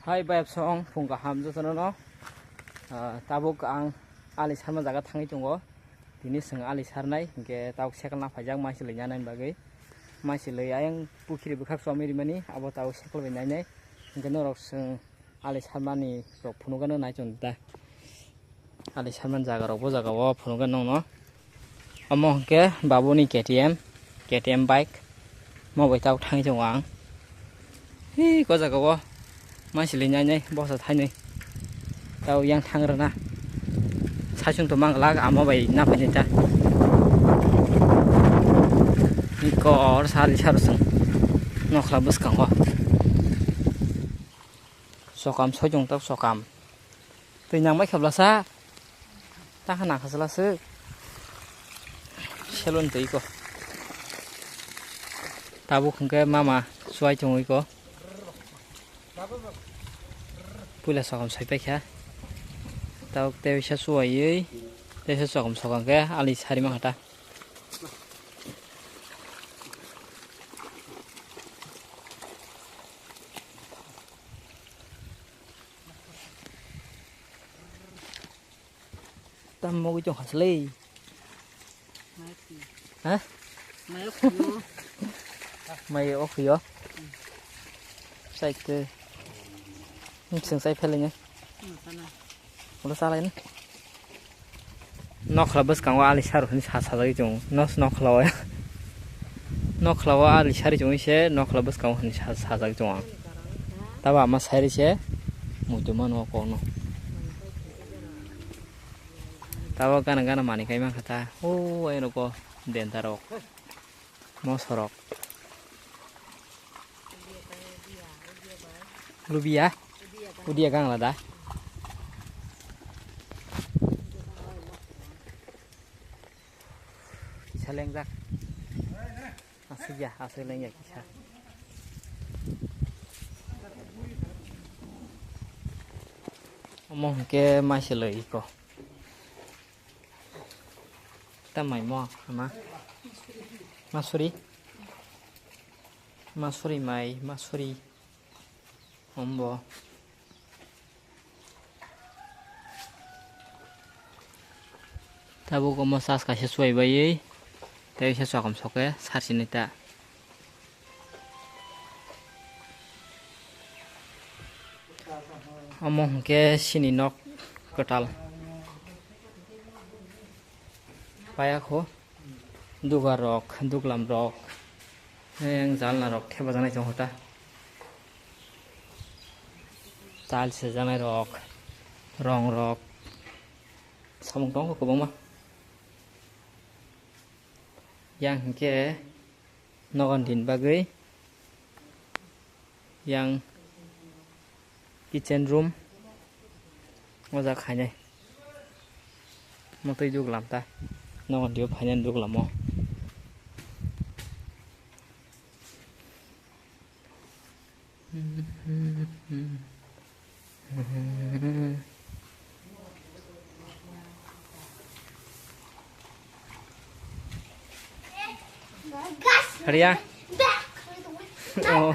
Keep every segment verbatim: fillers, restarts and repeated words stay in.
Hai bai song phung kaham jotono no. Ah, tabuk ang ali sarma jaga thangwi tongo. Tini swng ali sarnai, hinkhe tabuk cycle na phaijak, maisi lwinani bagwi. Maisi lwi ayang pukhiri bwkhak chomwi rimani, abo tabuk cycle bai nainai. Hinkhe norok swng ali sarmani rok phunukgano naichong da. Ali sarmani jaga rok bo jaga o phunukgano nongno. Omo hinkhe babuni K T M, K T M bike. Mo bai tabuk thangwi tongo ang. Hi, ko jaga o maisi lwinani bosa thainwi. Tau yang thang rwna. Saichung to mang lak, amo bai na painai ta. Ni kor sal sar sung. Nokhla bwskango. Sokam soichung tak sokam. Twi nang mai khabla sa. Ta khana khasla se. Selon twi ko. Tabuk hwnkhe mama suai chungwi ko. Puila sokam saipai kha. Tabuk tei bisa suwaiwi, tei bisa sokam sokam khe ali sari mankha ta. Tam mogwi tong kha sle. Ha? Mai o khuyo. Mai o khuyo. Sai ke. Ning sing sai phele ne. Ulo salai ne. Nokhla bwskango ali saru hwnwi sa sajagwi tongo. Nos nokhla o. Nokhla o ali sari chungwi se nokhla bwskango hwnwi sa sajagwi tongo ang. Tabo ama sai ri se muitu mano kokno. Tabo gana gana manwi kai mankha ta. O, aino ko denta rok. Moso rok. Lubiya. Udia gangla da. Kisa lengjak. Aswk ya, aswk lengya kisa. Omo hwnkhe maise loi iko. Ta mai mo, ama? Masuri? Masuri mai, masuri. Ombo. Tabuk omo chas kaisa chuai baiwi, tei se chokam soke sarsinai ta. Omo hwnkhe chini nok kwtal. Paya kho. Dugar rok, duglam rok, yang jalna rok thepajaknai tongo ta. Tiles sejaknai rok, rong rok, samung tongo kwbangma. Yang hwnkhe nogon din bagwi. Yang kitchen room o jaga khainai. Motwi duglam ta. Nogo dio phainani duglamo. Hariya. Oh.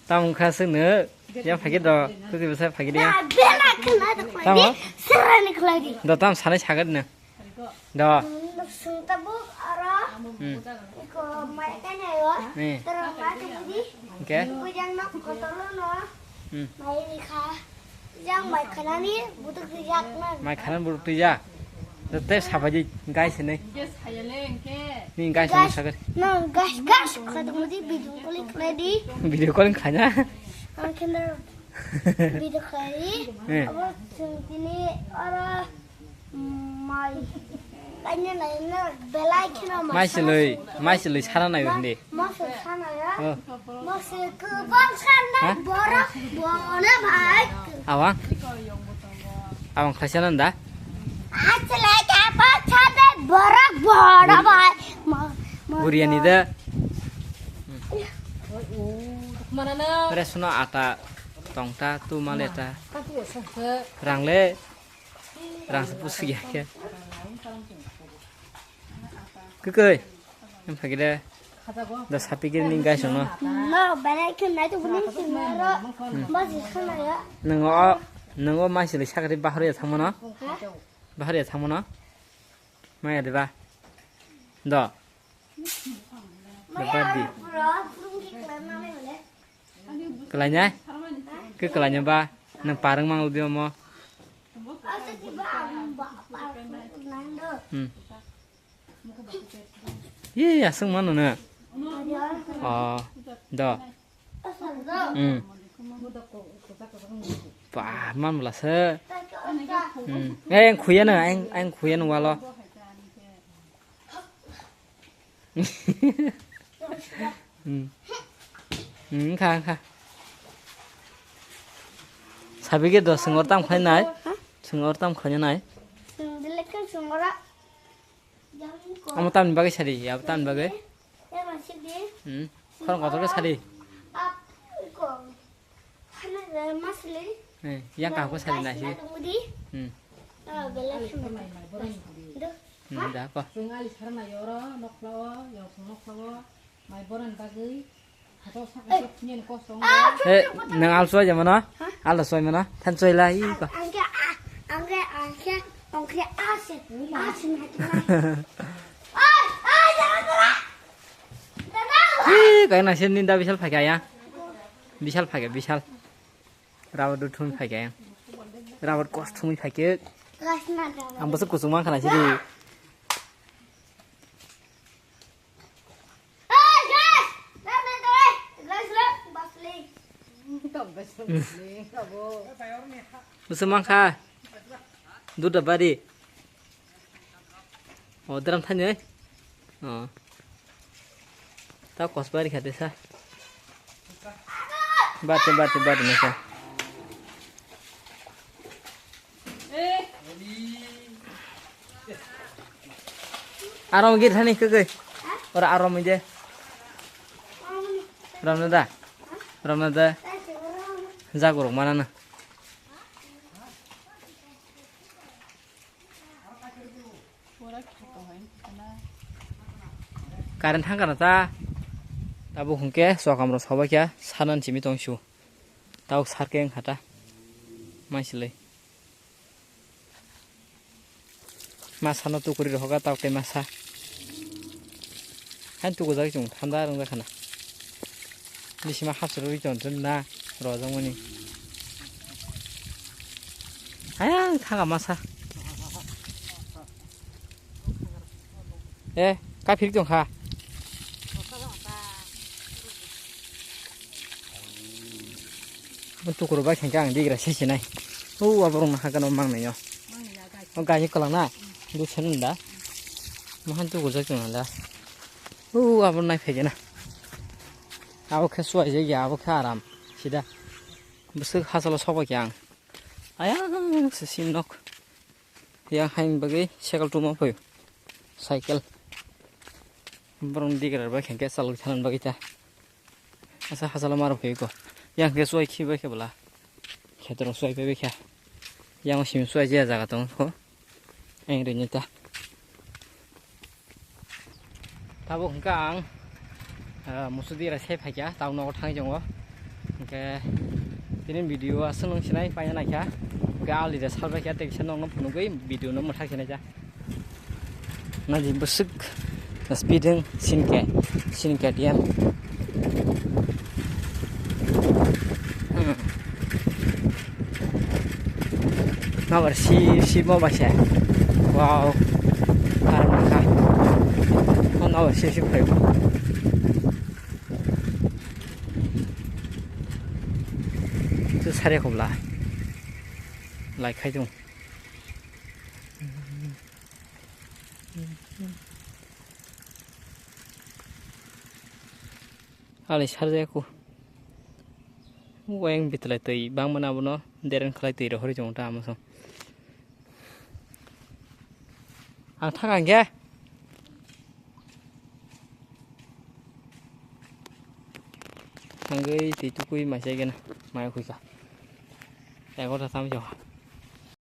Tam wngkha swkno. Ya phagit do. Kwtwi bwsa phagit ya. Tamo? Do tam sanai sagad no. Do. Hmm. Hwnkhe? Hmm. Yang mai khanani buduk twijak na. Mai khanani buduk twijak. Tei sabaji gai sini. Ni gai sini sagar. No gas gas khat mudi video calling khlai di. Video calling khanya. Ang khendra video khlai di. Eh. Abo sung tini ora mai. Kanya nai na belai kheno mai. Mai siloi, mai siloi sana nai hindi. Mose sana ya. Oh. Mose kubang sana. Ha? Borok bona bai. Awang. Awang khlaisana da? Asle ka pa chade borok bona bai. Buriani da. Mana na? Resno ata tongta tu maleta. Rangle. Rang se pusu ya khe. Kwkwi. Em phagide. Da sapikir ni guys no. No, belai khe nai to bini singaro. Ba ji khana ya. Nungo, nungo masili sakri bahari ya thangmano. Ha? Bahari ya thangmano. Maya deba. Do. Deba di. Kelainai? Ke kelainai ba? Nang parang mang ludi omo. Hmm. Ye, aswk mano na. Oh, do. Hmm. Ba, man bla se. Hmm. Eh, ang khuya na, ang, ang khuya na walo. Hmm. Hmm, kha, kha. Sabi ge do singor tam khai nai. Ha? Singor tam khai nai. Sing dilek kan singora. Amo tamni bagwi sadi, abo tamni bagwi. Hmm. Khorang kotor khe sadi. Eh, yang kaham khe sadi nai si. Hmm. Hmm, da ko. Mai boran bagwi. He, nang alsoi jama na? Ha? Alsoi mana? Than soi la i ko. Angke, angke, angke, angke ase, ase na kina. Ai, ai, jangan gerak. Hi, kaya nang sini da Bishal phai kaya. Bishal phai kaya, Bishal. Rawat du thumi phai kaya. Rawat kos thumi phai kaya. Gas na dawa. Ang bosok kusung mang khana sini. Bwswk mankha? Dudabari. O, dram thani. O. Ta kosbari khate sa. Bate, bate, bate, nasa. Arom gir thani kagwi. Ora arom ide. Romna da. Romna da. Jagurok manana. Current thang kana ta. Tabuk hwnkhe chokam rok sobai kha sanan simi tong su. Tabuk sarke wngkha ta. Maisilai. Masa no tukuri rohoka tabuk tei masa. Hain tukujak chwng thanda rwngjakha na. Bisima hapsarwi tongtwna rojakmani. Ayang thanga masa. Eh, kaphik tongkha. Tukuro bai khankhe ang digra sesinai. O aborok no hakano mangnai o. O gaini kwlangna. Dusen da. Mahan tukurjak tongna da. O abor nai phaikena. Abo khe suwaijak ya, abo khe aram. Sida. Bwswk hachalo sokbai khe ang. Ayang se sim nok. Yang hain bagwi cycle tuma phaio. Cycle. Borok digra bai khankhe chalok thanan bagwi ta. Asa hachalo maro phaio ko. Yang khe suwai khibai khe bwla. Khetorok suwai paibai kha. Yang simi suwai jaya jaga tong kho. Ang rini ta. Tabuk hwnkhe ang, ah, musu dira se phaikha, tau nogo thangwi tongo. Hwnkhe tini video aswk nung sinai paina naikha. Hwnkhe alida salbaikha, tei kisa nokno phunugwi video no mwthak sinai kha. Naidi bwswk speed wng sinke, sinke diyan. Hmm. Nobar si, si mo bai se. Wow. Parang kha. Oh, nobar si, si phai. Tu sare khobla. Lai khai tung. Alai sarjaya ku. Wayang bitlai twi bangmani abono deren khlai twi rohorwi tongo ta amo song. Ang thang ang khe. Thangwi twi tukui maisa gena maya khuika. Egarota tam jo.